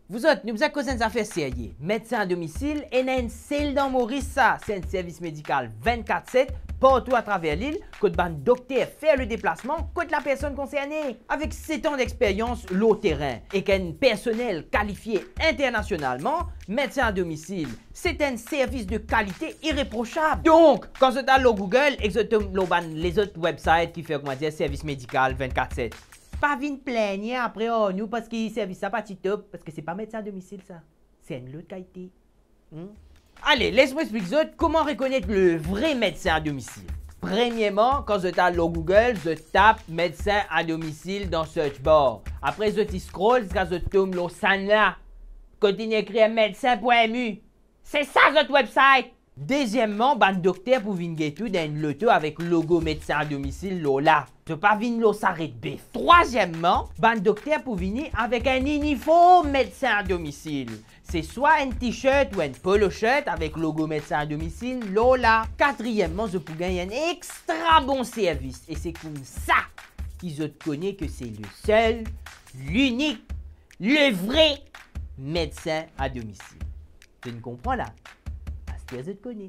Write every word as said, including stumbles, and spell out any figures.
Vouzot, nou bizin koz enn zafer serye. Medsin a domisil ena enn sel dan Moris sa. Se enn servis medikal vennkat set partou atraver lil, kot bann dokter fer le deplasman kot lapersonn konserne. Avek set an dexperyans lor terin ek enn personel kalifie internasionalman, Medsin a domisil, se enn servis de kalite ireprosab. Donk, kan zot al lor Google ek zot tom lor bann lezot website ki fer, koumadir, servis medikal vennkat set, pa vinn plengne apre ar nou parski servis sa pa ti top, parski se pa medsin a domisil sa. Se enn lot kalite. Hmm? Ale, les mo explik zot kouma rekonet le vre medsin a domisil. Premierman, kan zot al lor Google, zot tap medsin a domisil dan search bar. Apre, zot i scroll ziska zot tom lor sannla, kot inn ekrir medsin pwin mi. Se sa zot website. Dezieman, bann dokter pou vinn get ou dan enn loto avek logo medsin a domisil lor la. Zot pa vinn lor saret bef. Trwazieman, bann dokter pou vini avek enn iniform medsin a domisil. Se swa enn t-shirt ou enn polo shirt avek logo medsin a domisil lor la. Katrieman, zot pou gagn enn extra bon servis. E se koumsa ki zot kone ke se le sel, linik, le vre medsin a domisil. Zot inn konpran la? Aster zot kone.